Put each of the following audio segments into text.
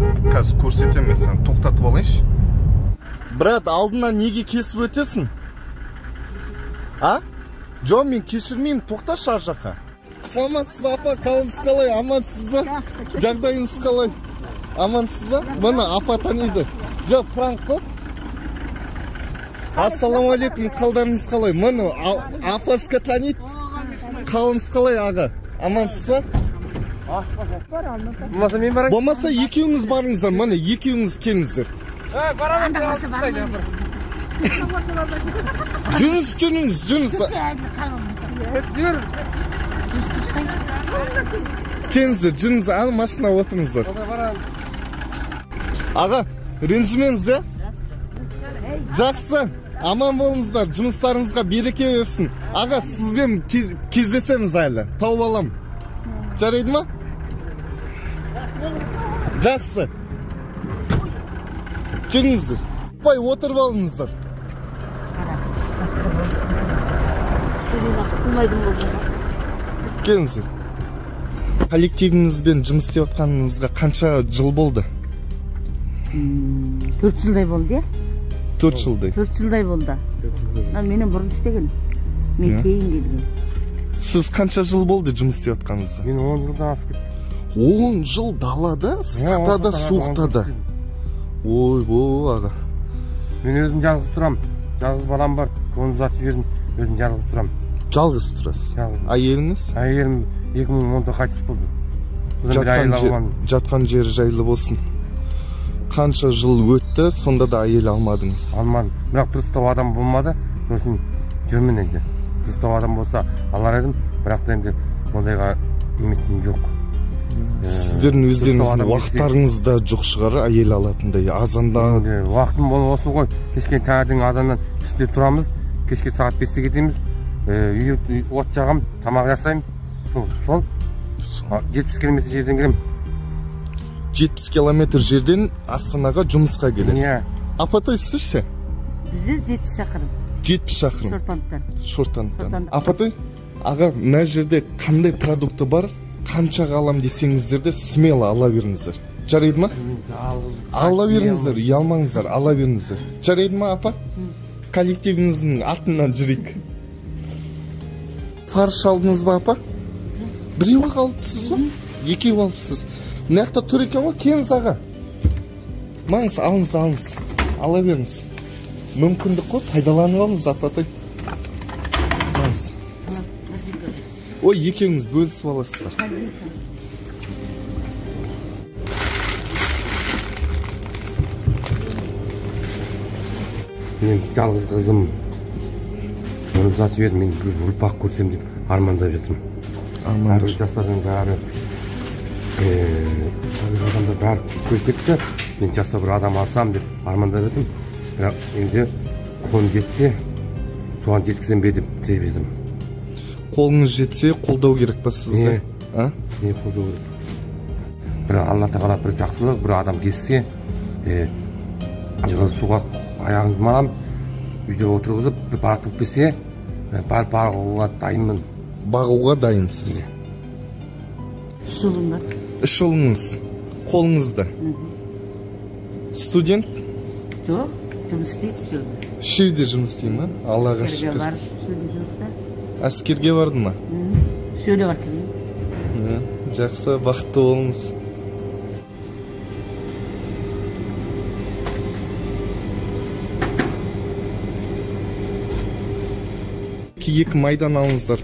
Қазір көрсетемін мен сені, тоқтатып алайыншы. Брат, алдынан неге кесіп өтесің? А? Жоқ, мен кешірмеймін, тоқташы ар жаққа. Саламатсыз ба, апа, қалыңыз қалай, амансыз ба? Жағдайыңыз қалай? Амансыз ба? Міне, апа таниды. Жоқ, пранк қой. Ассалаумағалейкум, қалдарыңыз қалай? Міне, апашка таниды. Қалыңыз қалай, аға? Амансыз ба? Болмаса мен барайын. Болмаса екеуіңіз барыңыздар, міне, екеуіңіз келіңіздер. Жүріңіз, жүріңіз, жүріңіз. Келіңіздер, жүріңіз, ана машина отырыңыздар. Аға, ренжімеңіз, е? Жақсы, аман болыңыздар, жұмыстарыңызға береке берсін. Аға, сізбен кездесеміз әлі, тауып алам. Жарайды ма? Жақсы. Жүріңіздер. Апай, отырып алыңыздар. Келіңіздер. Коллективіңізбен жұмыс істеп жатқаныңызға қанша жыл болды? 4 жылдай болды, иә? 4 жылдай. 4 жылдай болды. Менен бұрын істеген. Мен кейін келген. Сіз қанша жыл болды жұмыс істеп жатқаныңызға? Мен 10 жылдан асып кетті. 10 жыл далада, ыстықта да, суықта да. Ой, аға. Мен өзім жалғыз тұрам. Жалғыз балам бар. Оны ұзатып жібердім. Өзім жалғыз тұрам. Жалғыз тұрасыз? Жалғыз. Әйеліңіз? Әйелім 2010-да қайтыс болды. Жатқан жері жайлы болсын. Қанша жыл өтті, сонда да әйел алмадыңыз? Алмадым. Бірақ дұрыстау адам болмады. Сосын жүрмін енді. Дұрыстау адам болса алар едім, бірақ та енді ондайға үмітім жоқ. Сіздердің өздеріңіздің уақыттарыңыз да жоқ шығар әйел алатындай. Азанда уақытым осы ғой. Кешке таңертең азаннан үстінде тұрамыз, кешке сағат 5-те кетеміз. Үйге от жағам, тамақ жасаймын. Сол 70 километр жерден келемін. 70 километр жерден Астанаға жұмысқа келесіз. Иә. Апатай, сіз ше? Бізде 70 шақырым. 70 шақырым. Шортандыдан. Шортандыдан. Апатай, аға, мына жерде қандай продукты бар? Қаншаға алам десеңіздер де смело ала беріңіздер. Жарайды ма? Ала беріңіздер, ұялмаңыздар, ала беріңіздер. Жарайды ма, апа? Коллективіңіздің артынан жүрейік. Фарш алдыңыз ба, апа? Біреу ақ алыпсыз ғой? Екеу алыпсыз. Мына жақта тұр екен ғой, келіңіз, аға. Маңыз, алыңыз, алыңыз. Ала беріңіз. Мүмкіндік қой, пайдаланып алыңыз, апатай. Маңыз. Ой, екеуіңіз бөлісіп аласыздар. Мен жалғыз қызым. Оны ұзатып жібердім. Мен бір ұрпақ көрсем деп армандап жатырмын. Әрбір жастардың бәрі, адамдар бәрі көз кетті. Мен жаста бір адам алсам деп армандап жатырмын. Бірақ енді қолым жетсе, соған жеткізем бе деп тілеп жатырмын. Қолыңыз жетсе, қолдау керек па сізді? Не, қолдау керек. Бір Алла тағала бір жақсылық, бір адам келсе, жылы суға аяғын малам, үйде отырғызып, бір барақ болып келсе, барып бағуға дайынмын. Бағуға дайынсыз? Үш ұлым бар. Үш ұлыңыз, қолыңызда. Студент? Жоқ, жұмыс істейді үшеуі. Үшеуі де жұмыс істей ма? Аллаға шүкір. Әскерге барып, үшеуі де жұмыста. Әскерге барды ма? Үшеуі де бар келген. Жақсы, бақытты болыңыз. Екі майдан алыңыздар.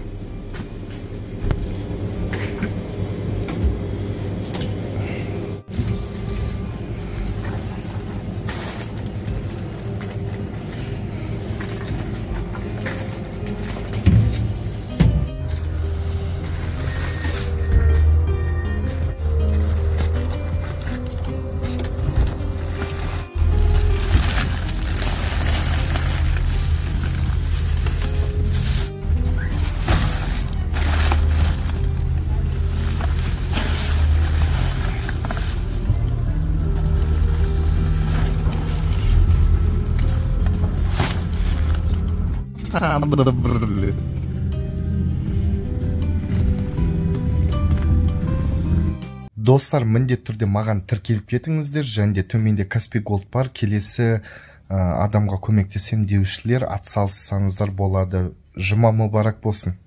Достар, міндетті түрде маған тіркеліп кетіңіздер және де төменде Каспи Голд бар. Келесі адамға көмектесем деушілер атсалыссаңыздар болады. Жұма мүбарак болсын.